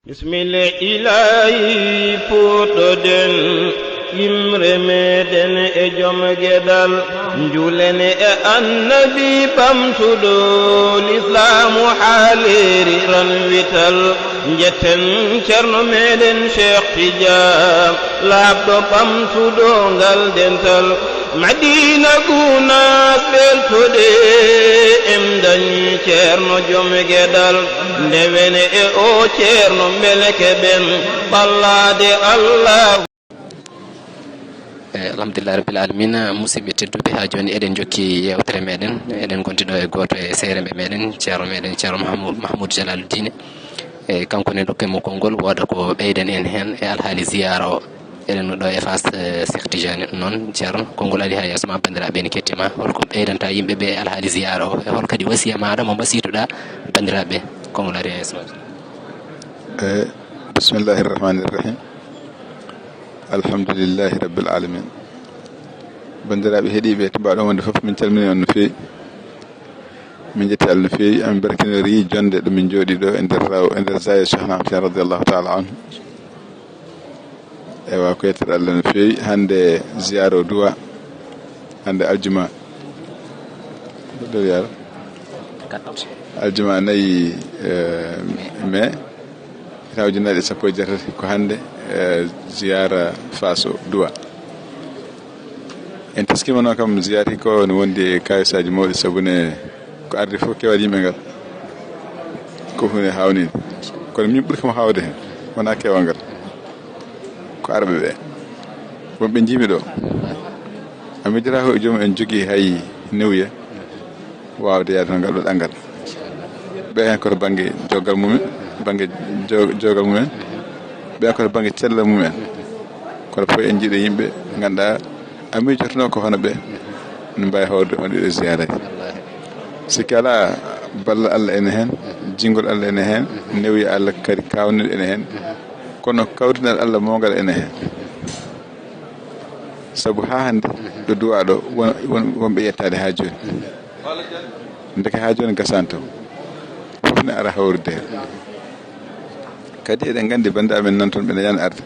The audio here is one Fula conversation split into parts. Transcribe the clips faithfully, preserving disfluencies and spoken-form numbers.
Bismilla Ilaahi, puɗɗoɗen yimre meɗen e joom geɗal, njulen e Annabi ɓamtuɗo lislaamu haa leeri ranwital. Njetten Ceerno meɗen Cheikh Tidiane, laaɓɗo ɓamtuɗo ngal dental. Madina Gunaas ɓeltoɗe, en dañi Ceerno joom geɗal, ndewene e o Ceerno mbele keɓen ɓallaade Allah. E alhamdulillahi rabbil alamina, musidɓe tedduɓe, haa jooni eɗen jokki yewtere meɗen. Eɗen gondi ɗo e gooto e seereɓe meɗen, ceerno meɗen, ceerno Mahmoud, Mahmoud Jalaluddine. E kanko ne dokken mo konngol, wooda ko ɓeydan en heen e alhaali ziyaara o. Eɗen ɗo e Fass, eh, Cheikh Tidiane. Noon, ceerno, konngol ari haa yeeso ma, banndiraaɓe ene kettima. Holko ɓeydanta yimɓe ɓe e alhaali ziyaara o? E hol kadi wasiya maaɗa mo mbasiytoɗa banndiraaɓe? Konngol ari haa yeeso ma. E bismillahi irrahmani irrahim. Alhamdulillahi rabbil alamin. Banndiraaɓe heɗiiɓe to mbaaɗon wonde fof, min calmini on no feewi. Min njetti Allah no feewi, amin mbarkinori jonde ɗo min njooɗi ɗo e nder raw, e nder zawiya Cheikh Ahmad Tidiane radiyallahu taala anhu. Ewa, ko yettere Allah no feewi. Hannde ziyaara o duwa, hannde aljuma, ɗo ziyaara? Aljuma nayi, eh, mai, hitaande ujunere e sappo e jeetati, ko hannde, eh, ziyaara Fass o duwa. En taskiima noon kam, ziyaara hikka o ne wondi e kaawisaaji mawɗi, sabu ne ko arde fof keewal yimɓe ngal, ko huunde haawnide. Kono min ɓuri kam haawde heen, wonaa keewal ngal, ko arɓe ɓe, wonɓe njiimi ɗo. A miijataa ko joomum en jogii hay newuya waawde yaade toon ngal ɗo ɗanngal. Ɓe heen koto bannge jogal mumen, bannge jo- jogal mumen, ɓe heen koto bannge cellal mumen. Kono fof en njiiɗo yimɓe ngannduɗaa a miijotono ko hono ɓe, ne mbaawi hawrude on ɗiɗo ziyaaraaji. Sikki alaa, ballal Allah ene heen, jinngol Allah ene heen, newuya Allah kadi kaawnituɗo ene heen, kono kawrinal Allah mawngal ene heen. Sabu haa hannde ɗo duwaa ɗo won, won, wonɓe yettaade haa jooni. Ndeke haa jooni gasaani toon. Fof ne ara hawrude heen. Kadi eɗen nganndi banndiraaɓe men nan toon ɓe ndañaani arde.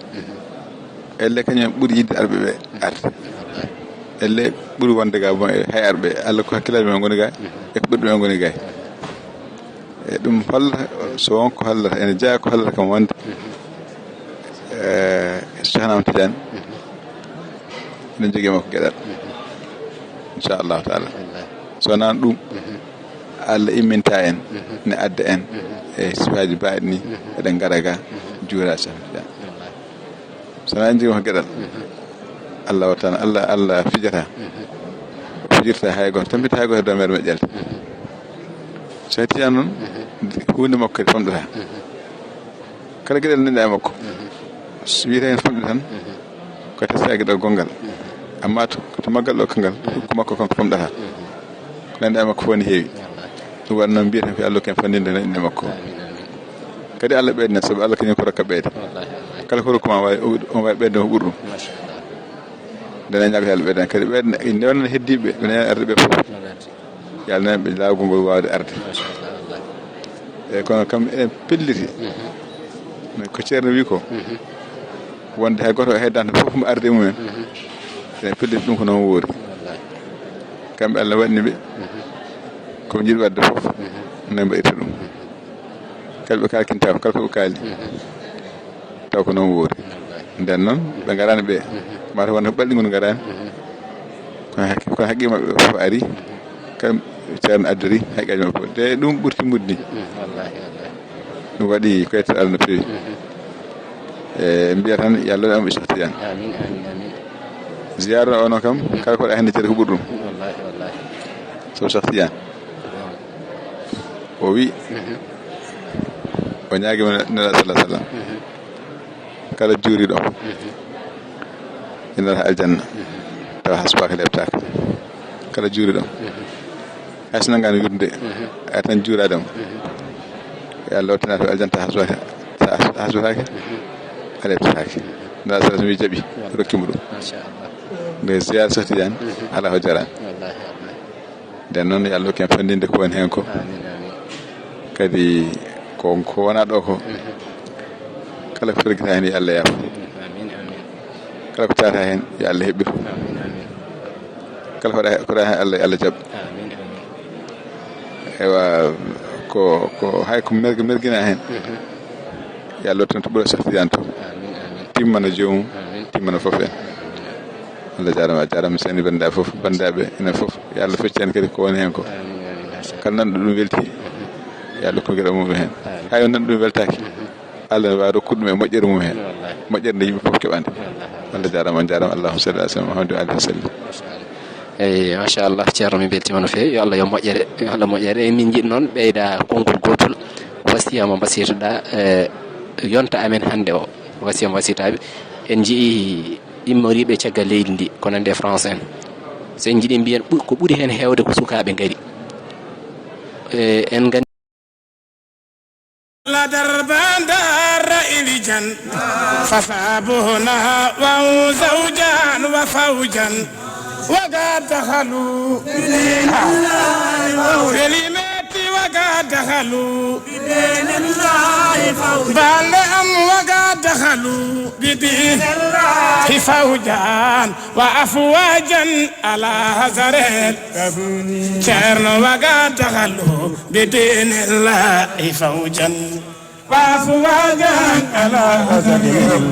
Ellee kañum en ɓuri yiɗde arɓe ɓe arde. Ellee ɓuri wonde ga bon e hay arɓe. Allah ko hakkillaaji men ngoni ga e ko ɓurɓe men ngoni ga. E ɗum hollata, so won ko hollata, ene jeyaa ko hollata kam wonde, eh, Cheikh Ahmad Tidiane eɗen jogii makko geɗal, inchallahu taala. So wonaa ɗum, Allah imminta en, ne adda en e sifaaji baaɗi ni, eɗen ngara ga, juura Cheikh Ahmad Tidiane. So wonaa en jogii makko geɗal, Allah wattana, Allah, Allah fijata. O fijirta hay gooto, tampinta hay gooto e dow meere men ƴelde. Cheikh Tidiane noon, huunde makko kadi famɗata. Kala geɗel nanɗaa e makko, so wiyetee heen famɗi tan, ko teskee geɗal gonngal. Amma to, to maggal ɗo kanngal, ko makko kanko famɗata. Ko nanɗaa e makko fof ne heewi. Ɗum waɗi noon mbiyeten ko yo Allah ken fanndinde enen e makko. Kadi Allah ɓeydan, sabu Allah kañum ko rokka ɓeyde. Kala ko rokku ma, waawi, on waawi ɓeyde ko ɓuri ɗum. Nde ñaago Allah ɓeydan, kadi ɓeydan, nde wonno heddiiɓe, ɓe ñaago arde ɓe fof. Yo Allah nan ɓe laawol ngol waawde arde. Eyyi, kono kam eɗen pelliti. Mais ko ceerno wi ko, wonde hay gooto heddanta fof mo arde mumen. Eɗen pelliti ɗum ko noon woori. Kamɓe Allah waɗni ɓe ko ɓe njiɗi waɗde fof, ne mbaɗirta ɗum. Kala ɓe kalkinta ko, kala ko ɓe kaali, taw ko noon woori. Nden noon, ɓe ngaraani ɓe, mataw wonde ko ɓalɗi ngoni ngaraani. Kono hak-, kono haqqe maɓɓe fof ari, kam ceerno addori haqqeeji maɓɓe fof. Te ɗum ɓurti mudni. Ɗum waɗi ko yettere Allah no feewi. E mbiya tan, yo Allah waɗan ɓe Cheikh Tidiane. Ziyaara o noon kam, kala ko waɗa hannde ceerno ko ɓuri ɗum. Sabu Cheikh Tidiane. O wi, o ñaagima Nulaaɗo sallallahu alaihi wasallam, kala juuriiɗo mo, ina nata aljanna, tawa hasbaaka, leɓtaaka. Kala juuriiɗo mo, hay so nanngaani wirde, a tan juuraade mo, yo Allah wattane to aljanna, tawa hasbaaka, tawa hasbaaka, a leɓtaaki. Nulaaɗo sallallahu alaihi wasallam wi jaɓi, rokki mo ɗum. Nde ziyaara Cheikh Tidiane, alaa ko jaraani. Nden noon, yo Allah ken fanndinde ko woni heen ko. Kadi ko, ko wonaa ɗo ko, Kala ko fergita heen, yo Allah yaafo. Amin, amin. Kala ko taata heen, yo Allah heɓɓir. Amin, amin. Kala ko ɗa-, ko ɗa heen, Allah, Allah jaɓ. Amin, amin. Ewa, ko, ko hay ko merg-, mergina heen. Mhm. Yo Allah tan to ɓura safiyaan to. Amin, amin. Timmana joomum, amin, timmana fof en. Allah jaaraama, a jaaraama seydi, banndiraaɓe fof, banndiraaɓe enen fof. Yo Allah feccu en kadi ko woni heen ko. Amin, amin. Kala nanɗo ɗum welti, yo Allah okku geɗal mum heen. Amin. Hay on nanɗo ɗum weltaaki. Mhm. Allah ne waawi rokkude ɗum e moƴƴere mum heen. Wallahi. Moƴƴere nde yimɓe fof keɓande. Wallahi. Allah jaaraama, on jaaraama. Allahumma salli ala sayyidina Muhammadin wa alihi wa sallim. Eyi, machallah, Ceerno, min mbeltiima no feewi. Yo Allah yo moƴƴere, yo Allah moƴƴere. Eyi, min njiɗi noon ɓeyda konngol gootol. Wasiya mo mbasiytoɗa, e, yonta amen hannde o. Wasiya mo mbasiytaaɓe. En njii immoriiɓe caggal leydi ndi, ko nande e France en. So en njiɗi mbiyen ɓu-, ko ɓuri heen heewde ko sukaaɓe ngari. E, en nganndi. La darbanda ra'ili jan, fasabuna wa zawjan wa fawjan, wa qad dakhalu. Kelimati wa qad dakhalu. Balɗe am wa qad dakhalu. Bidi. Fawjan. Wa afwajan ala hazarel. Ceerno wa qad dakhalu bi dinillahi fawjan. Wa afwajan ala hazarel.